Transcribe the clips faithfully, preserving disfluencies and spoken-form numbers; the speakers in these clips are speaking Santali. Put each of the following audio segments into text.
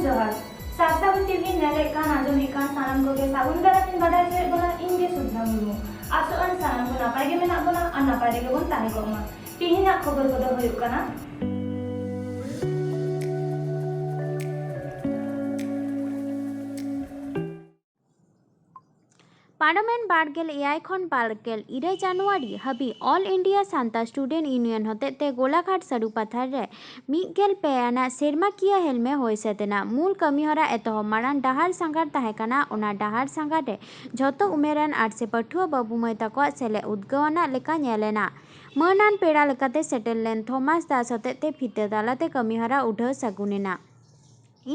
ᱡᱚᱦᱟᱨ᱾ ᱥᱟᱨᱥᱟᱜᱩᱱ ᱴᱤᱵᱷᱤ ᱧᱮᱞᱮᱫ ᱠᱟᱱ, ᱟᱸᱡᱚᱢᱮᱫ ᱠᱟᱱ ᱥᱟᱱᱟᱢ ᱠᱚᱜᱮ ᱥᱟᱹᱜᱩᱱ ᱫᱟᱨᱟᱢ ᱤᱧ ᱵᱟᱰᱟᱭ ᱦᱚᱪᱚᱭᱮᱫ ᱵᱚᱱᱟ, ᱤᱧ ᱜᱮ ᱥᱩᱫᱷᱟ ᱢᱩᱨᱢᱩ᱾ ᱟᱥᱚᱜ ᱟᱹᱧ ᱥᱟᱱᱟᱢ ᱠᱚ ᱱᱟᱯᱟᱭ ᱜᱮ ᱢᱮᱱᱟᱜ ᱵᱚᱱᱟ ᱟᱨ ᱱᱟᱯᱟᱭ ᱨᱮᱜᱮ ᱵᱚᱱ ᱛᱟᱦᱮᱸ ᱠᱚᱜ ᱢᱟ᱾ ᱛᱤᱦᱤᱧᱟᱜ ᱠᱷᱚᱵᱚᱨ ᱠᱚᱫᱚ ᱦᱩᱭᱩᱜ ᱠᱟᱱᱟ, ᱯᱟᱨᱚᱢᱮᱱ ᱵᱟᱨᱜᱮᱞ ᱮᱭᱟᱭ ᱠᱷᱚᱱ ᱵᱟᱨᱜᱮᱞ ᱤᱨᱟᱹᱞ ᱡᱟᱱᱩᱣᱟᱨᱤ ᱦᱟᱹᱵᱤᱡ all India Santal student union ᱦᱚᱛᱮᱛᱮ ᱜᱳᱞᱟᱜᱷᱟᱴ ᱥᱟᱹᱨᱩ ᱯᱟᱛᱷᱟᱨ ᱨᱮ ᱢᱤᱫ ᱜᱮᱞ ᱯᱮ ᱟᱱᱟᱜ ᱥᱮᱨᱢᱟᱠᱤᱭᱟᱹ ᱦᱮᱞᱢᱮ ᱦᱩᱭ ᱥᱟᱹᱛ ᱮᱱᱟ᱾ ᱢᱩᱞ ᱠᱟᱹᱢᱤᱦᱚᱨᱟ ᱮᱛᱚᱦᱚᱵ ᱢᱟᱲᱟᱝ ᱰᱟᱦᱟᱨ ᱥᱟᱸᱜᱷᱟᱨ ᱛᱟᱦᱮᱸ ᱠᱟᱱᱟ᱾ ᱚᱱᱟ ᱰᱟᱦᱟᱨ ᱥᱟᱸᱜᱷᱟᱨ ᱨᱮ ᱡᱷᱚᱛᱚ ᱩᱢᱮᱨᱟᱱ ᱟᱨ ᱥᱮ ᱯᱟᱹᱴᱷᱩᱣᱟᱹ ᱵᱟᱹᱵᱩ ᱢᱟᱹᱭ ᱛᱟᱠᱚᱣᱟᱜ ᱥᱮᱞᱮᱫ ᱩᱫᱽᱜᱟᱹᱣ ᱟᱱᱟᱜ ᱞᱮᱠᱟ ᱧᱮᱞ ᱮᱱᱟ᱾ ᱢᱟᱹᱱᱟᱱ ᱯᱮᱲᱟ ᱞᱮᱠᱟᱛᱮ ᱥᱮᱴᱮᱨ ᱞᱮᱱ ᱛᱷᱚᱢᱟᱥ ᱫᱟᱥ ᱦᱚᱛᱮᱛᱮ ᱯᱷᱤᱛᱟᱹ ᱛᱟᱞᱟᱛᱮ ᱠᱟᱹᱢᱤᱦᱚᱨᱟ ᱩᱰᱷᱟᱹᱣ ᱥᱟᱹᱜᱩᱱ ᱮᱱᱟ᱾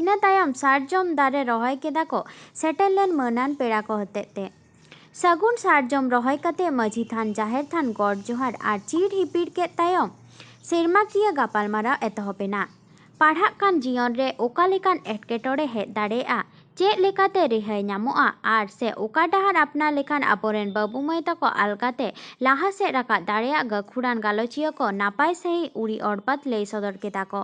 ᱤᱱᱟᱹ ᱛᱟᱭᱚᱢ ᱥᱟᱨᱡᱚᱢ ᱫᱟᱨᱮ ᱨᱚᱦᱚᱭ ᱠᱮᱫᱟ ᱠᱚ ᱥᱮᱴᱮᱨ ᱞᱮᱱ ᱢᱟᱹᱱᱟᱱ ᱯᱮᱲᱟ ᱠᱚ ᱦᱚᱛᱮᱛᱮ᱾ ᱥᱟᱹᱜᱩᱱ ᱥᱟᱨᱡᱚᱢ ᱨᱚᱦᱚᱭ ᱠᱟᱛᱮ ᱢᱟᱹᱡᱷᱤ ᱛᱷᱟᱱ, ᱡᱟᱦᱮᱨ ᱛᱷᱟᱱ, ᱜᱚᱰ ᱡᱚᱦᱟᱨ ᱟᱨ ᱪᱤᱨ ᱦᱤᱯᱤᱲ ᱠᱮᱫ ᱛᱟᱭᱚᱢ ᱥᱮᱨᱢᱟᱠᱤᱭᱟᱹ ᱜᱟᱯᱟᱞᱢᱟᱨᱟᱣ ᱮᱛᱚᱦᱚᱵ ᱮᱱᱟ᱾ ᱯᱟᱲᱦᱟᱜ ᱠᱟᱱ ᱡᱤᱭᱚᱱ ᱨᱮ ᱚᱠᱟ ᱞᱮᱠᱟᱱ ᱮᱴᱠᱮᱴᱚᱬᱮ ᱦᱮᱡ ᱫᱟᱲᱮᱭᱟᱜᱼᱟ, ᱪᱮᱫ ᱞᱮᱠᱟᱛᱮ ᱨᱤᱦᱟᱹᱭ ᱧᱟᱢᱚᱜᱼᱟ ᱟᱨ ᱥᱮ ᱚᱠᱟ ᱰᱟᱦᱟᱨ ᱟᱯᱱᱟᱨ ᱞᱮᱠᱷᱟᱱ ᱟᱵᱚᱨᱮᱱ ᱵᱟᱹᱵᱩ ᱢᱟᱹᱭ ᱛᱟᱠᱚ ᱟᱞᱜᱟᱛᱮ ᱞᱟᱦᱟ ᱥᱮᱫ ᱨᱟᱠᱟᱵ ᱫᱟᱲᱮᱭᱟᱜ ᱜᱟᱹᱠᱷᱩᱲᱟᱱ ᱜᱟᱞᱚᱪᱤᱭᱟᱹ ᱠᱚ ᱱᱟᱯᱟᱭ ᱥᱟᱺᱦᱤᱡ ᱩᱨᱤ ᱚᱲᱯᱟᱛ ᱞᱟᱹᱭ ᱥᱚᱫᱚᱨ ᱠᱮᱫᱟ ᱠᱚ᱾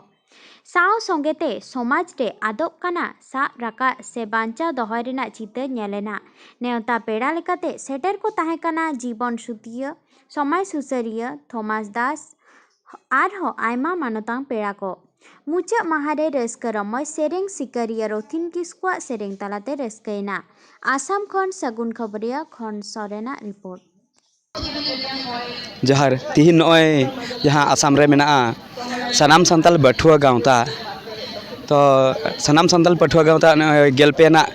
ᱥᱟᱶ ᱥᱚᱸᱜᱮ ᱛᱮ ᱥᱚᱢᱟᱡᱽ ᱨᱮ ᱟᱫᱚᱜ ᱠᱟᱱᱟ ᱥᱟᱵ ᱨᱟᱠᱟᱵ ᱥᱮ ᱵᱟᱧᱪᱟᱣ ᱫᱚᱦᱚᱭ ᱨᱮᱱᱟᱜ ᱪᱤᱛᱟᱹᱨ ᱧᱮᱞ ᱮᱱᱟ᱾ ᱱᱮᱣᱛᱟ ᱯᱮᱲᱟ ᱞᱮᱠᱟᱛᱮ ᱥᱮᱴᱮᱨ ᱠᱚ ᱛᱟᱦᱮᱸ ᱠᱟᱱᱟ ᱡᱤᱵᱚᱱ ᱥᱩᱛᱤᱭᱟᱹ, ᱥᱚᱢᱟᱡᱽ ᱥᱩᱥᱟᱹᱨᱤᱭᱟᱹ ᱛᱷᱚᱢᱟᱥ ᱫᱟᱥ, ᱟᱨᱦᱚᱸ ᱟᱭᱢᱟ ᱢᱟᱱᱚᱛᱟᱱ ᱯᱮᱲᱟ ᱠᱚ᱾ ᱢᱩᱪᱟᱹᱫ ᱢᱟᱦᱟ ᱨᱮ ᱨᱟᱹᱥᱠᱟᱹ ᱨᱚᱢᱚᱡᱽ ᱥᱮᱨᱮᱧ ᱥᱤᱠᱟᱹᱨᱤᱭᱟᱹ ᱨᱚᱛᱷᱤᱱ ᱠᱤᱥᱠᱩᱣᱟᱜ ᱥᱮᱨᱮᱧ ᱛᱟᱞᱟᱛᱮ ᱨᱟᱹᱥᱠᱟᱹᱭᱮᱱᱟ᱾ ᱟᱥᱟᱢ ᱠᱷᱚᱱ ᱥᱟᱹᱜᱩᱱ ᱠᱷᱚᱵᱚᱨᱤᱭᱟᱹ ᱠᱷᱚᱱ ᱥᱚᱨᱮᱱᱟᱜ ᱨᱤᱯᱳᱨᱴ᱾ ᱡᱚᱦᱟᱨ᱾ ᱛᱤᱦᱤᱧ ᱱᱚᱜᱼᱚᱭ ᱡᱟᱦᱟᱸ ᱟᱥᱟᱢ ᱨᱮ ᱢᱮᱱᱟᱜᱼᱟ ᱥᱟᱱᱟᱢ ᱥᱟᱱᱛᱟᱲ ᱯᱟᱹᱴᱷᱩᱣᱟᱹ ᱜᱟᱶᱛᱟ, ᱛᱚ ᱥᱟᱱᱟᱢ ᱥᱟᱱᱛᱟᱲ ᱯᱟᱹᱴᱷᱩᱣᱟᱹ ᱜᱟᱶᱛᱟ ᱱᱚᱜᱼᱚᱭ ᱜᱮᱞ ᱯᱮ ᱟᱱᱟᱜ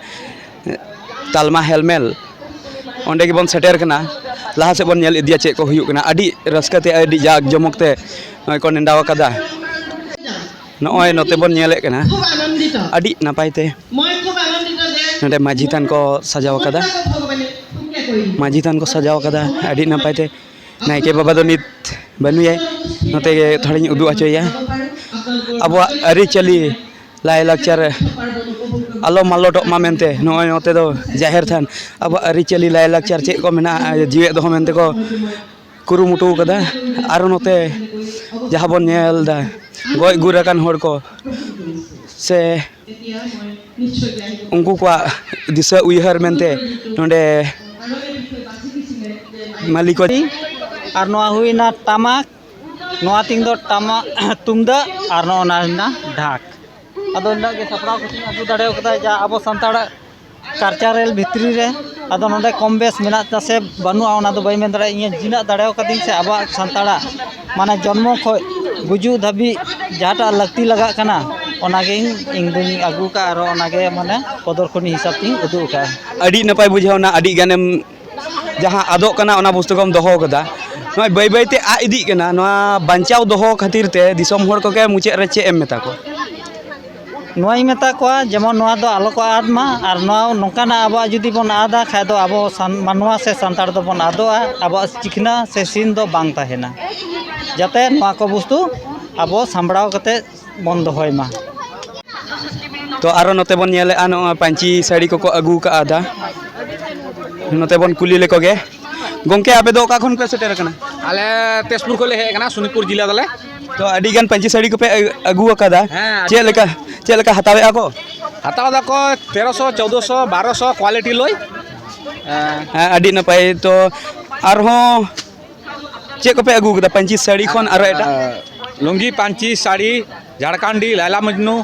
ᱛᱟᱞᱢᱟ ᱦᱮᱞᱢᱮᱞ, ᱚᱸᱰᱮ ᱜᱮᱵᱚᱱ ᱥᱮᱴᱮᱨ ᱠᱟᱱᱟ᱾ ᱞᱟᱦᱟ ᱥᱮᱫ ᱵᱚᱱ ᱧᱮᱞ ᱤᱫᱤᱭᱟ ᱪᱮᱫ ᱠᱚ ᱦᱩᱭᱩᱜ ᱠᱟᱱᱟ᱾ ᱟᱹᱰᱤ ᱨᱟᱹᱥᱠᱟᱹ ᱛᱮ, ᱟᱹᱰᱤ ᱡᱟᱠ ᱡᱚᱢᱚᱠ ᱛᱮ ᱱᱚᱜᱼᱚᱭ ᱠᱚ ᱱᱮᱰᱟ ᱟᱠᱟᱫᱟ᱾ ᱱᱚᱜᱼᱚᱭ ᱱᱚᱛᱮ ᱵᱚᱱ ᱧᱮᱞᱮᱫ ᱠᱟᱱᱟ, ᱟᱹᱰᱤ ᱱᱟᱯᱟᱭ ᱛᱮ ᱱᱚᱰᱮ ᱢᱟᱹᱡᱷᱤ ᱛᱷᱟᱱ ᱠᱚ ᱥᱟᱡᱟᱣ ᱟᱠᱟᱫᱟ᱾ ᱢᱟᱹᱡᱷᱤ ᱛᱷᱟᱱ ᱠᱚ ᱥᱟᱡᱟᱣ ᱟᱠᱟᱫᱟ ᱟᱹᱰᱤ ᱱᱟᱯᱟᱭ ᱛᱮ᱾ ᱱᱟᱭᱠᱮ ᱵᱟᱵᱟ ᱫᱚ ᱱᱤᱛ ᱵᱟᱹᱱᱩᱭᱟᱭ᱾ ᱱᱚᱛᱮ ᱜᱮ ᱛᱷᱚᱲᱟᱧ ᱩᱫᱩᱜ ᱦᱚᱪᱚᱭᱮᱭᱟ ᱟᱵᱚᱣᱟᱜ ᱟᱹᱨᱤᱪᱟᱹᱞᱤ, ᱞᱟᱭᱼᱞᱟᱠᱪᱟᱨ ᱟᱞᱚ ᱢᱟᱞᱚᱴᱚᱜ ᱢᱟ ᱢᱮᱱᱛᱮ᱾ ᱱᱚᱜᱼᱚᱭ ᱱᱚᱛᱮ ᱫᱚ ᱡᱟᱦᱮᱨ ᱛᱷᱟᱱ, ᱟᱵᱚᱣᱟᱜ ᱟᱹᱨᱤᱪᱟᱹᱞᱤ ᱞᱟᱭᱼᱞᱟᱠᱪᱟᱨ ᱪᱮᱫ ᱠᱚ ᱢᱮᱱᱟᱜᱼᱟ ᱡᱤᱣᱮᱫ ᱫᱚᱦᱚ ᱢᱮᱱᱛᱮ ᱠᱚ ᱠᱩᱨᱩᱢᱩᱴᱩ ᱟᱠᱟᱫᱟ᱾ ᱟᱨᱚ ᱱᱚᱛᱮ ᱡᱟᱦᱟᱸ ᱵᱚᱱ ᱧᱮᱞ ᱮᱫᱟ, ᱜᱚᱡ ᱜᱩᱨ ᱟᱠᱟᱱ ᱦᱚᱲ ᱠᱚ ᱥᱮ ᱩᱱᱠᱩ ᱠᱚᱣᱟᱜ ᱫᱤᱥᱟᱹ ᱩᱭᱦᱟᱹᱨ ᱢᱮᱱᱛᱮ ᱱᱚᱰᱮ ᱢᱟᱹᱞᱤ ᱠᱚ᱾ ᱟᱨ ᱱᱚᱣᱟ ᱦᱩᱭᱱᱟ ᱴᱟᱢᱟᱠ, ᱱᱚᱣᱟ ᱛᱤᱧ ᱫᱚ ᱴᱟᱢᱟᱠ ᱛᱩᱢᱫᱟᱜ, ᱟᱨ ᱱᱚᱜᱼᱚ ᱱᱟ ᱦᱩᱭᱱᱟ ᱰᱷᱟᱠ᱾ ᱟᱫᱚ ᱱᱤᱱᱟᱹᱜ ᱜᱮ ᱥᱟᱯᱲᱟᱣ ᱠᱟᱛᱮᱧ ᱟᱹᱜᱩ ᱫᱟᱲᱮ ᱠᱟᱫᱟ ᱡᱟ ᱟᱵᱚ ᱥᱟᱱᱛᱟᱲᱟᱜ ᱠᱟᱞᱪᱟᱨᱟᱞ ᱵᱷᱤᱛᱨᱤ ᱨᱮ᱾ ᱟᱫᱚ ᱱᱚᱰᱮ ᱠᱚᱢ ᱵᱮᱥ ᱢᱮᱱᱟᱜ ᱥᱮ ᱵᱟᱹᱱᱩᱜᱼᱟ, ᱚᱱᱟ ᱫᱚ ᱵᱟᱹᱧ ᱢᱮᱱ ᱫᱟᱲᱮᱭᱟᱜᱼᱟ᱾ ᱤᱧ ᱛᱤᱱᱟᱹᱜ ᱫᱟᱲᱮ ᱠᱟᱫᱤᱧ ᱥᱮ ᱟᱵᱚᱣᱟᱜ ᱥᱟᱱᱛᱟᱲᱟᱜ ᱢᱟᱱᱮ ᱡᱚᱱᱢᱚ ᱠᱷᱚᱱ ᱜᱩᱡᱩᱜ ᱫᱷᱟᱹᱵᱤᱡ ᱡᱟᱦᱟᱸᱴᱟᱜ ᱞᱟᱹᱠᱛᱤ ᱞᱟᱜᱟᱜ ᱠᱟᱱᱟ, ᱚᱱᱟᱜᱮ ᱤᱧ ᱫᱚᱧ ᱟᱹᱜᱩ ᱠᱟᱜᱼᱟ, ᱟᱨ ᱚᱱᱟᱜᱮ ᱢᱟᱱᱮ ᱯᱨᱚᱫᱚᱨᱥᱚᱱᱤ ᱦᱤᱥᱟᱹᱵ ᱛᱤᱧ ᱩᱫᱩᱜ ᱟᱠᱟᱫᱼᱟ᱾ ᱟᱹᱰᱤ ᱱᱟᱯᱟᱭ ᱵᱩᱡᱷᱟᱹᱣ ᱮᱱᱟ, ᱟᱹᱰᱤ ᱜᱟᱱᱮᱢ ᱡᱟᱦᱟᱸ ᱟᱫᱚᱜ ᱠᱟᱱᱟ ᱚᱱᱟ ᱵᱚᱥᱛᱩ ᱠᱚᱢ ᱫᱚᱦᱚ ᱠᱟᱫᱟ᱾ ᱱᱚᱜᱼᱚᱭ ᱵᱟᱹᱭ ᱵᱟᱹᱭ ᱛᱮ ᱟᱫ ᱤᱫᱤᱜ ᱠᱟᱱᱟ, ᱱᱚᱣᱟ ᱵᱟᱧᱪᱟᱣ ᱫᱚᱦᱚ ᱠᱷᱟᱹᱛᱤᱨ ᱛᱮ ᱫᱤᱥᱚᱢ ᱦᱚᱲ ᱠᱚᱜᱮ ᱢᱩᱪᱟᱹᱫ ᱨᱮ ᱪᱮᱫ ᱮᱢ ᱢᱮᱛᱟ ᱠᱚᱣᱟ? ᱱᱚᱣᱟᱧ ᱢᱮᱛᱟ ᱠᱚᱣᱟ, ᱡᱮᱢᱚᱱ ᱱᱚᱣᱟ ᱫᱚ ᱟᱞᱚ ᱠᱚ ᱟᱫ ᱢᱟ, ᱟᱨ ᱱᱚᱣᱟ ᱱᱚᱝᱠᱟᱱᱟᱜ ᱟᱵᱚᱣᱟᱜ ᱡᱩᱫᱤ ᱵᱚᱱ ᱟᱫᱟ ᱠᱷᱟᱡ ᱫᱚ ᱟᱵᱚ ᱥᱟᱱ-, ᱢᱟᱱᱣᱟ ᱥᱮ ᱥᱟᱱᱛᱟᱲ ᱫᱚᱵᱚᱱ ᱟᱫᱚᱜᱼᱟ, ᱟᱵᱚᱣᱟᱜ ᱪᱤᱠᱷᱱᱟᱹ ᱥᱮ ᱥᱤᱱ ᱫᱚ ᱵᱟᱝ ᱛᱟᱦᱮᱱᱟ᱾ ᱡᱟᱛᱮ ᱱᱚᱣᱟ ᱠᱚ ᱵᱚᱥᱛᱩ ᱟᱵᱚ ᱥᱟᱢᱵᱲᱟᱣ ᱠᱟᱛᱮ ᱵᱚᱱ ᱫᱚᱦᱚᱭ ᱢᱟ᱾ ᱛᱚ ᱟᱨᱚ ᱱᱚᱛᱮ ᱵᱚᱱ ᱧᱮᱞᱮᱫᱼᱟ, ᱱᱚᱜᱼᱚᱭ ᱯᱟᱹᱧᱪᱤ ᱥᱟᱹᱲᱤ ᱠᱚᱠᱚ ᱟᱹᱜᱩ ᱠᱟᱜᱼᱟ᱾ ᱱᱚᱛᱮ ᱵᱚᱱ ᱠᱩᱞᱤ ᱞᱮᱠᱚ ᱜᱮ᱾ ᱜᱚᱢᱠᱮ, ᱟᱯᱮ ᱫᱚ ᱚᱠᱟ ᱠᱷᱚᱱ ᱯᱮ ᱥᱮᱴᱮᱨ ᱟᱠᱟᱱᱟ? ᱟᱞᱮ ᱛᱮᱡᱽᱯᱩᱨ ᱠᱷᱚᱱ ᱞᱮ ᱦᱮᱡ ᱟᱠᱟᱱᱟ, ᱥᱳᱱᱤᱛᱯᱩᱨ ᱡᱮᱞᱟ ᱛᱟᱞᱮ᱾ ᱛᱚ ᱟᱹᱰᱤ ᱜᱟᱱ ᱯᱟᱹᱧᱪᱤ ᱥᱟᱹᱲᱤ ᱠᱚᱯᱮ ᱟᱹ-, ᱟᱹᱜᱩ ᱟᱠᱟᱫᱟ᱾ ᱦᱮᱸ, ᱟᱹᱰᱤ ᱪᱮᱫ ᱞᱮᱠᱟ, ᱪᱮᱫ ᱞᱮᱠᱟ ᱦᱟᱛᱟᱣᱮᱫᱼᱟ ᱠᱚ? ᱦᱟᱛᱟᱣ ᱫᱟᱠᱚ ᱛᱮᱨᱚᱥᱚ, ᱪᱳᱫᱽᱫᱳᱥᱚ, ᱵᱟᱨᱚᱥᱚ, ᱠᱳᱣᱟᱞᱤᱴᱤ ᱞᱳᱭ᱾ ᱦᱮᱸ᱾ ᱦᱮᱸ, ᱟᱹᱰᱤ ᱱᱟᱯᱟᱭ᱾ ᱛᱚ ᱟᱨᱦᱚᱸ ᱪᱮᱫ ᱠᱚᱯᱮ ᱟᱹᱜᱩ ᱠᱟᱫᱟ ᱯᱟᱹᱧᱪᱤ ᱥᱟᱹᱲᱤ ᱠᱷᱚᱱ ᱟᱨᱚ ᱮᱴᱟᱜ? ᱞᱩᱝᱜᱤ, ᱯᱟᱹᱧᱪᱤ, ᱥᱟᱹᱲᱤ, ᱡᱷᱟᱲᱠᱷᱚᱸᱰᱤ, ᱞᱟᱭᱞᱟ ᱢᱚᱡᱽᱱᱩ,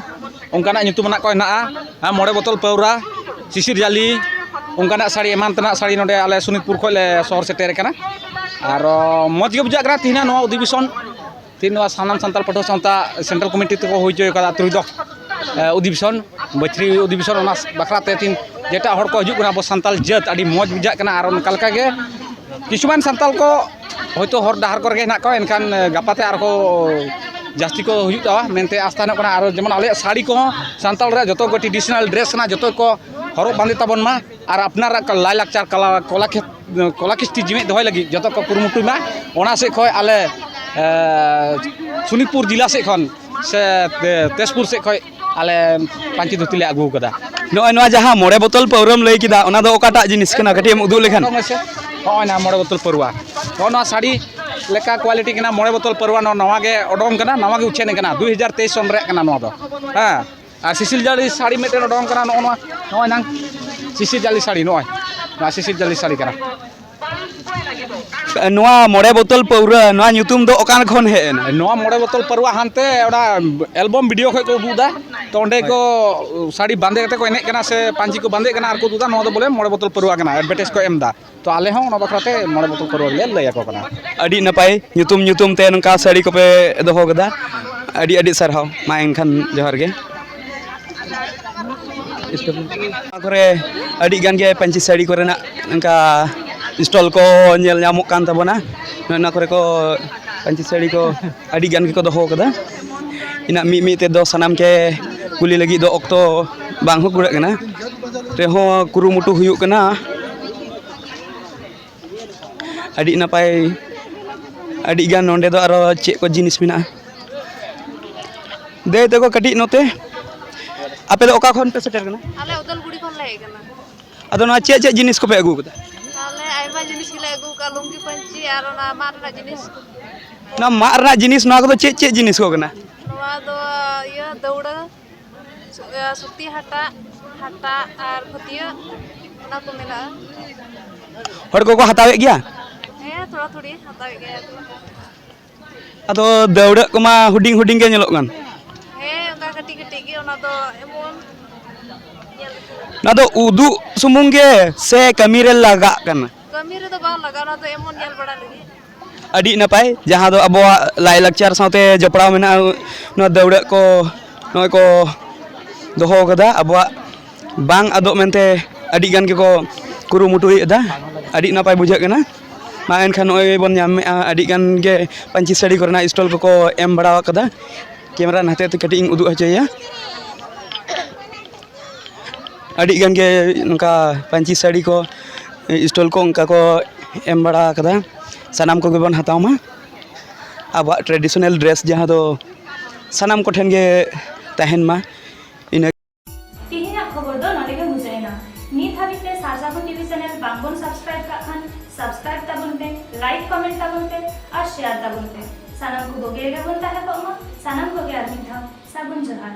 ᱚᱱᱠᱟᱱᱟᱜ ᱧᱩᱛᱩᱢ ᱟᱱᱟᱜ ᱠᱚ ᱦᱮᱱᱟᱜᱼᱟ᱾ ᱦᱮᱸ, ᱢᱚᱬᱮ ᱵᱳᱛᱚᱞ ᱯᱟᱹᱣᱨᱟ, ᱥᱤᱥᱤᱨ ᱡᱟᱹᱞᱤ, ᱚᱱᱠᱟᱱᱟᱜ ᱥᱟᱹᱲᱤ ᱮᱢᱟᱱ ᱛᱮᱱᱟᱜ ᱥᱟᱹᱲᱤ ᱱᱚᱰᱮ ᱟᱞᱮ ᱥᱳᱱᱤᱛᱯᱩᱨ ᱠᱷᱚᱱ ᱞᱮ ᱥᱚᱦᱚᱨ ᱥᱮᱴᱮᱨ ᱟᱠᱟᱱᱟ᱾ ᱟᱨ ᱢᱚᱡᱽ ᱜᱮ ᱵᱩᱡᱷᱟᱹᱜ ᱠᱟᱱᱟ ᱛᱮᱦᱮᱧᱟᱜ ᱱᱚᱣᱟ ᱚᱫᱷᱤᱵᱮᱥᱚᱱ᱾ ᱛᱮᱦᱮᱧ ᱱᱚᱣᱟ ᱥᱟᱱᱟᱢ ᱥᱟᱱᱛᱟᱲ ᱯᱟᱹᱴᱷᱩᱣᱟᱹ ᱥᱟᱶᱛᱟ ᱥᱮᱱᱴᱨᱟᱞ ᱠᱚᱢᱤᱴᱤ ᱛᱮᱠᱚ ᱦᱩᱭ ᱦᱚᱪᱚ ᱟᱠᱟᱫᱟ ᱛᱨᱤᱫᱚᱥ, ᱮ, ᱚᱫᱷᱤᱵᱮᱥᱚᱱ, ᱵᱟᱹᱪᱷᱨᱤ ᱚᱫᱷᱤᱵᱮᱥᱚᱱ᱾ ᱚᱱᱟ ᱵᱟᱠᱷᱨᱟ ᱛᱮ ᱛᱮᱦᱮᱧ ᱡᱮᱴᱟ ᱦᱚᱲ ᱠᱚ ᱦᱤᱡᱩᱜ ᱠᱟᱱᱟ, ᱟᱵᱚ ᱥᱟᱱᱛᱟᱲ ᱡᱟᱹᱛ ᱟᱹᱰᱤ ᱢᱚᱡᱽ ᱵᱩᱡᱷᱟᱹᱜ ᱠᱟᱱᱟ᱾ ᱟᱨ ᱚᱱᱠᱟ ᱞᱮᱠᱟ ᱜᱮ ᱠᱤᱪᱷᱩᱜᱟᱱ ᱥᱟᱱᱛᱟᱲ ᱠᱚ ᱦᱚᱭᱛᱳ ᱦᱚᱨ ᱰᱟᱦᱟᱨ ᱠᱚᱨᱮ ᱜᱮ ᱦᱮᱱᱟᱜ ᱠᱚᱣᱟ, ᱮᱱᱠᱷᱟᱱ, ᱮ, ᱜᱟᱯᱟ ᱛᱮ ᱟᱨᱦᱚᱸ ᱡᱟᱹᱥᱛᱤ ᱠᱚ ᱦᱩᱭᱩᱜ ᱛᱟᱵᱚᱱᱟ ᱢᱮᱱᱛᱮ ᱟᱥ ᱛᱟᱦᱮᱱᱚᱜ ᱠᱟᱱᱟ᱾ ᱟᱨ ᱡᱮᱢᱚᱱ ᱟᱞᱮᱭᱟᱜ ᱥᱟᱹᱲᱤ ᱠᱚᱦᱚᱸ ᱥᱟᱱᱛᱟᱲ ᱨᱮᱭᱟᱜ ᱡᱚᱛᱚ ᱠᱚ traditional dress ᱠᱟᱱᱟ, ᱡᱚᱛᱚ ᱠᱚ ᱦᱚᱨᱚᱜ ᱵᱟᱸᱫᱮ ᱛᱟᱵᱚᱱ ᱢᱟ᱾ ᱟᱨ ᱟᱯᱱᱟᱨᱟᱜ ᱞᱟᱭᱼᱞᱟᱠᱪᱟᱨ ᱠᱟᱞᱟ, ᱠᱚᱞᱟ ᱠᱷᱮᱛ-, ᱠᱚᱞᱟ ᱠᱤᱥᱴᱤ ᱡᱤᱣᱮᱫ ᱫᱚᱦᱚᱭ ᱞᱟᱹᱜᱤᱫ ᱡᱚᱛᱚ ᱠᱚ ᱠᱩᱨᱩᱢᱩᱴᱩᱭ ᱢᱟ᱾ ᱚᱱᱟ ᱥᱮᱫ ᱠᱷᱚᱱ ᱟᱞᱮ, ᱮ, ᱥᱳᱱᱤᱛᱯᱩᱨ ᱡᱮᱞᱟ ᱥᱮᱫ ᱠᱷᱚᱱ ᱥᱮ ᱛᱮ-, ᱛᱮᱡᱽᱯᱩᱨ ᱥᱮᱫ ᱠᱷᱚᱱ ᱟᱞᱮ ᱯᱟᱹᱧᱪᱤ ᱫᱷᱩᱛᱤ ᱞᱮ ᱟᱹᱜᱩ ᱟᱠᱟᱫᱟ᱾ ᱱᱚᱜᱼᱚᱭ ᱱᱚᱣᱟ ᱡᱟᱦᱟᱸ ᱢᱚᱬᱮ ᱵᱳᱛᱚᱞ ᱯᱟᱹᱣᱨᱟᱹᱢ ᱞᱟᱹᱭ ᱠᱮᱫᱟ, ᱚᱱᱟ ᱫᱚ ᱚᱠᱟᱴᱟᱜ ᱡᱤᱱᱤᱥ ᱠᱟᱱᱟ? ᱠᱟᱹᱴᱤᱡ ᱮᱢ ᱩᱫᱩᱜ ᱞᱮᱠᱷᱟᱱ᱾ ᱚᱰᱚᱝ ᱢᱮᱥᱮ᱾ ᱱᱚᱜᱼᱚᱭ ᱱᱟ ᱢᱚᱬᱮ ᱵᱳᱛᱚᱞ ᱯᱟᱹᱨᱣᱟ, ᱱᱚᱜᱼᱚ ᱱᱚᱣᱟ ᱥᱟᱹᱲᱤ ᱞᱮᱠᱟ ᱠᱳᱣᱟᱞᱤᱴᱤ ᱠᱟᱱᱟ, ᱢᱚᱬᱮ ᱵᱳᱛᱚᱞ ᱯᱟᱹᱨᱣᱟ ᱱᱚᱣᱟ, ᱱᱟᱣᱟ ᱜᱮ ᱚᱰᱚᱝ ᱠᱟᱱᱟ, ᱱᱟᱣᱟ ᱜᱮ ᱩᱪᱷᱟᱹᱱ ᱠᱟᱱᱟ, ᱫᱩ ᱦᱟᱡᱟᱨ ᱛᱮᱭᱤᱥ ᱥᱚᱱ ᱨᱮᱭᱟᱜ ᱠᱟᱱᱟ ᱱᱚᱣᱟ ᱫᱚ᱾ ᱦᱮᱸ, ᱟᱨ ᱥᱤᱥᱤᱨ ᱡᱟᱹᱲᱤ ᱥᱟᱹᱲᱤ ᱢᱤᱫᱴᱮᱱ ᱚᱰᱚᱝ ᱠᱟᱱᱟ, ᱱᱚᱜᱼᱚ ᱱᱚᱣᱟ, ᱱᱚᱜᱼᱚᱭ ᱱᱟᱝ ᱥᱤᱥᱤᱨ ᱡᱟᱹᱲᱤ ᱥᱟᱹᱲᱤ, ᱱᱚᱜᱼᱚᱭ ᱱᱚᱣᱟ ᱥᱤᱥᱤᱨ ᱡᱟᱹᱲᱤ ᱥᱟᱹᱲᱤ ᱠᱟᱱᱟ᱾ ᱱᱚᱣᱟ ᱢᱚᱬᱮ ᱵᱳᱛᱚᱞ ᱯᱟᱹᱣᱨᱟᱹ, ᱱᱚᱣᱟ ᱧᱩᱛᱩᱢ ᱫᱚ ᱚᱠᱟ ᱠᱷᱚᱱ ᱦᱮᱡ ᱮᱱᱟ? ᱱᱚᱣᱟ ᱢᱚᱬᱮ ᱵᱳᱛᱚᱞ ᱯᱟᱹᱨᱣᱟ ᱦᱟᱱᱛᱮ ᱚᱱᱟ ᱮᱞᱵᱚᱢ ᱵᱷᱤᱰᱤᱭᱳ ᱠᱷᱚᱱ ᱠᱚ ᱩᱫᱩᱜ ᱮᱫᱟ, ᱛᱚ ᱚᱸᱰᱮ ᱠᱚ ᱥᱟᱹᱲᱤ ᱵᱟᱸᱫᱮ ᱠᱟᱛᱮ ᱠᱚ ᱮᱱᱮᱡ ᱠᱟᱱᱟ ᱥᱮ ᱯᱟᱹᱧᱪᱤ ᱠᱚ ᱵᱟᱸᱫᱮᱜ ᱠᱟᱱᱟ ᱟᱨ ᱠᱚ ᱩᱫᱩᱜ ᱮᱫᱟ, ᱱᱚᱣᱟ ᱫᱚ ᱵᱚᱞᱮ ᱢᱚᱬᱮ ᱵᱳᱛᱚᱞ ᱯᱟᱹᱨᱣᱟ ᱠᱟᱱᱟ, ᱮᱰᱵᱷᱮᱴᱟᱭᱤᱡᱽ ᱠᱚ ᱮᱢ ᱮᱫᱟ᱾ ᱛᱚ ᱟᱞᱮ ᱦᱚᱸ ᱚᱱᱟ ᱵᱟᱠᱷᱨᱟ ᱛᱮ ᱢᱚᱬᱮ ᱵᱳᱛᱚᱞ ᱯᱟᱹᱨᱣᱟ ᱜᱮᱞᱮ ᱞᱟᱹᱭ ᱟᱠᱚ ᱠᱟᱱᱟ᱾ ᱟᱹᱰᱤ ᱱᱟᱯᱟᱭ, ᱧᱩᱛᱩᱢ ᱧᱩᱛᱩᱢ ᱛᱮ ᱱᱚᱝᱠᱟ ᱥᱟᱹᱲᱤ ᱠᱚᱯᱮ ᱫᱚᱦᱚ ᱠᱟᱫᱟ, ᱟᱹᱰᱤ ᱟᱹᱰᱤ ᱥᱟᱨᱦᱟᱣ᱾ ᱢᱟ ᱮᱱᱠᱷᱟᱱ ᱡᱚᱦᱟᱨ ᱜᱮ᱾ ᱱᱚᱣᱟ ᱠᱚᱨᱮ ᱟᱹᱰᱤ ᱜᱟᱱ ᱜᱮ ᱯᱟᱹᱧᱪᱤ ᱥᱟᱹᱲᱤ ᱠᱚᱨᱮᱱᱟᱜ ᱚᱱᱠᱟ ᱥᱴᱚᱞ ᱠᱚ ᱧᱮᱞ ᱧᱟᱢᱚᱜ ᱠᱟᱱ ᱛᱟᱵᱚᱱᱟ᱾ ᱱᱚᱜᱼᱚ ᱱᱚᱣᱟ ᱠᱚᱨᱮ ᱠᱚ ᱯᱟᱹᱧᱪᱤ ᱥᱟᱹᱲᱤ ᱠᱚ ᱟᱹᱰᱤ ᱜᱟᱱ ᱜᱮᱠᱚ ᱫᱚᱦᱚ ᱠᱟᱫᱟ᱾ ᱤᱱᱟᱹᱜ ᱢᱤᱫ ᱢᱤᱫ ᱛᱮᱫᱚ ᱥᱟᱱᱟᱢ ᱜᱮ ᱠᱩᱞᱤ ᱞᱟᱹᱜᱤᱫ ᱫᱚ ᱚᱠᱛᱚ ᱵᱟᱝ ᱦᱚᱸ ᱠᱩᱲᱟᱹᱜ ᱠᱟᱱᱟ, ᱨᱮᱦᱚᱸ ᱠᱩᱨᱩᱢᱩᱴᱩ ᱦᱩᱭᱩᱜ ᱠᱟᱱᱟ᱾ ᱟᱹᱰᱤ ᱱᱟᱯᱟᱭ, ᱟᱹᱰᱤ ᱜᱟᱱ ᱱᱚᱰᱮ ᱫᱚ ᱟᱨᱚ ᱪᱮᱫ ᱠᱚ ᱡᱤᱱᱤᱥ ᱢᱮᱱᱟᱜᱼᱟ᱾ ᱫᱟᱹᱭ ᱛᱟᱠᱚ ᱠᱟᱹᱴᱤᱡ ᱱᱚᱛᱮ, ᱟᱯᱮ ᱫᱚ ᱚᱠᱟ ᱠᱷᱚᱱ ᱯᱮ ᱥᱮᱴᱮᱨ ᱠᱟᱱᱟ? ᱟᱞᱮ ᱩᱫᱟᱞᱜᱩᱲᱤ ᱠᱷᱚᱱ ᱞᱮ ᱦᱮᱡ ᱟᱠᱟᱱᱟ᱾ ᱟᱫᱚ ᱱᱚᱣᱟ ᱪᱮᱫ ᱪᱮᱫ ᱡᱤᱱᱤᱥ ᱠᱚᱯᱮ ᱟᱹᱜᱩ ᱠᱟᱫᱟ? ᱟᱞᱮ ᱟᱭᱢᱟ ᱡᱤᱱᱤᱥ ᱜᱮᱞᱮ ᱟᱹᱜᱩ ᱠᱟᱜᱼᱟ, ᱞᱩᱝᱜᱤ ᱯᱟᱹᱧᱪᱤ ᱟᱨ ᱚᱱᱟ ᱢᱟᱫ ᱨᱮᱱᱟᱜ ᱡᱤᱱᱤᱥ᱾ ᱱᱚᱣᱟ ᱢᱟᱫ ᱨᱮᱱᱟᱜ ᱡᱤᱱᱤᱥ, ᱱᱚᱣᱟ ᱠᱚᱫᱚ ᱪᱮᱫ ᱪᱮᱫ ᱡᱤᱱᱤᱥ ᱠᱚ ᱠᱟᱱᱟ? ᱱᱚᱣᱟ ᱫᱚ ᱤᱭᱟᱹ ᱫᱟᱹᱣᱲᱟᱹ, ᱥᱩ-, ᱤᱭᱟᱹ ᱥᱩᱛᱤ ᱦᱟᱴᱟᱜ, ᱦᱟᱴᱟᱜ ᱟᱨ ᱯᱷᱟᱹᱛᱭᱟᱹᱜ, ᱚᱱᱟ ᱠᱚ ᱢᱮᱱᱟᱜᱼᱟ᱾ ᱦᱚᱲ ᱠᱚᱠᱚ ᱦᱟᱛᱟᱣᱮᱫ ᱜᱮᱭᱟ? ᱦᱮᱸ, ᱛᱷᱚᱲᱟ ᱛᱷᱩᱲᱤ ᱦᱟᱛᱟᱣᱮᱫ ᱜᱮᱭᱟ ᱠᱚ᱾ ᱟᱫᱚ ᱫᱟᱹᱣᱲᱟᱹᱜ ᱠᱚᱢᱟ ᱦᱩᱰᱤᱧ ᱦᱩᱰᱤᱧ ᱜᱮ ᱧᱮᱞᱚᱜ ᱠᱟᱱ᱾ ᱦᱮᱸ, ᱚᱱᱠᱟ ᱠᱟᱹᱴᱤᱡ ᱠᱟᱹᱴᱤᱡ ᱜᱮ, ᱚᱱᱟ ᱫᱚ ᱮᱢᱚᱱ ᱧᱮᱞ ᱦᱚᱪᱚ᱾ ᱱᱚᱣᱟ ᱫᱚ ᱩᱫᱩᱜ ᱥᱩᱢᱩᱝ ᱜᱮ ᱥᱮ ᱠᱟᱹᱢᱤ ᱨᱮ ᱞᱟᱜᱟᱜ ᱠᱟᱱᱟ? ᱠᱟᱹᱢᱤ ᱨᱮᱫᱚ ᱵᱟᱝ ᱞᱟᱜᱟᱜᱼᱟ, ᱚᱱᱟ ᱫᱚ ᱮᱢᱚᱱ ᱧᱮᱞ ᱵᱟᱲᱟ ᱞᱟᱹᱜᱤᱫ᱾ ᱟᱹᱰᱤ ᱱᱟᱯᱟᱭ, ᱡᱟᱦᱟᱸ ᱫᱚ ᱟᱵᱚᱣᱟᱜ ᱞᱟᱭᱼᱞᱟᱠᱪᱟᱨ ᱥᱟᱶᱛᱮ ᱡᱚᱯᱲᱟᱣ ᱢᱮᱱᱟᱜᱼᱟ᱾ ᱱᱚᱣᱟ ᱫᱟᱹᱣᱲᱟᱹᱜ ᱠᱚ ᱱᱚᱜᱼᱚᱭ ᱠᱚ ᱫᱚᱦᱚ ᱠᱟᱫᱟ, ᱟᱵᱚᱣᱟᱜ ᱵᱟᱝ ᱟᱫᱚᱜ ᱢᱮᱱᱛᱮ ᱟᱹᱰᱤ ᱜᱟᱱ ᱜᱮᱠᱚ ᱠᱩᱨᱩᱢᱩᱴᱩᱭᱮᱫᱟ᱾ ᱟᱹᱰᱤ ᱱᱟᱯᱟᱭ ᱵᱩᱡᱷᱟᱹᱜ ᱠᱟᱱᱟ᱾ ᱢᱟ ᱮᱱᱠᱷᱟᱱ ᱱᱚᱜᱼᱚᱭ ᱵᱚᱱ ᱧᱟᱢᱮᱫᱼᱟ, ᱟᱹᱰᱤ ᱜᱟᱱ ᱜᱮ ᱯᱟᱹᱧᱪᱤ ᱥᱟᱹᱲᱤ ᱠᱚᱨᱮᱱᱟᱜ ᱥᱴᱚᱞ ᱠᱚᱠᱚ ᱮᱢ ᱵᱟᱲᱟ ᱟᱠᱟᱫᱟ᱾ ᱠᱮᱢᱮᱨᱟ ᱱᱟᱛᱮ ᱛᱮ ᱠᱟᱹᱴᱤᱡ ᱤᱧ ᱩᱫᱩᱜ ᱦᱚᱪᱚᱭᱮᱭᱟ᱾ ᱟᱹᱰᱤ ᱜᱟᱱ ᱜᱮ ᱱᱚᱝᱠᱟ ᱯᱟᱹᱧᱪᱤ ᱥᱟᱹᱲᱤ ᱠᱚ, ᱥᱴᱚᱞ ᱠᱚ ᱚᱱᱠᱟ ᱠᱚ ᱮᱢ ᱵᱟᱲᱟ ᱟᱠᱟᱫᱟ᱾ ᱥᱟᱱᱟᱢ ᱠᱚᱜᱮ ᱵᱚᱱ ᱦᱟᱛᱟᱣ ᱢᱟ᱾ ᱟᱵᱚᱣᱟᱜ ᱴᱨᱮᱰᱤᱥᱚᱱᱟᱞ ᱰᱨᱮᱥ ᱡᱟᱦᱟᱸ ᱫᱚ ᱥᱟᱱᱟᱢ ᱠᱚᱴᱷᱮᱱ ᱜᱮ ᱛᱟᱦᱮᱱ ᱢᱟ, ᱤᱱᱟᱹ᱾ ᱛᱮᱦᱮᱧᱟᱜ ᱠᱷᱚᱵᱚᱨ ᱫᱚ ᱱᱚᱰᱮ ᱜᱮ ᱢᱩᱪᱟᱹᱫ ᱮᱱᱟ᱾ ᱱᱤᱛ ᱦᱟᱹᱵᱤᱡ ᱛᱮ ᱥᱟᱨᱡᱟᱯᱩᱨ ᱴᱤᱵᱷᱤ ᱪᱮᱱᱮᱞ ᱵᱟᱝ ᱵᱚᱱ ᱥᱟᱵᱥᱠᱨᱟᱭᱤᱵ ᱠᱟᱜ ᱠᱷᱟᱱ, ᱥᱟᱵᱥᱠᱨᱟᱭᱤᱵ ᱛᱟᱵᱚᱱ ᱯᱮ, ᱞᱟᱭᱤᱠ ᱠᱚᱢᱮᱱᱴ ᱛᱟᱵᱚᱱ ᱯᱮ ᱟᱨ ᱥᱮᱭᱟᱨ ᱛᱟᱵᱚᱱ ᱯᱮ᱾ ᱥᱟᱱᱟᱢ ᱠᱚ ᱵᱩᱜᱤ ᱨᱮᱜᱮ ᱵᱚᱱ ᱛᱟᱦᱮᱸ ᱠᱚᱜ ᱢᱟ᱾ ᱥᱟᱱᱟᱢ ᱠᱚᱜᱮ ᱟᱨ ᱢᱤᱫ ᱫᱷᱟᱣ ᱥᱟᱹᱜᱩᱱ ᱡᱚᱦᱟᱨ᱾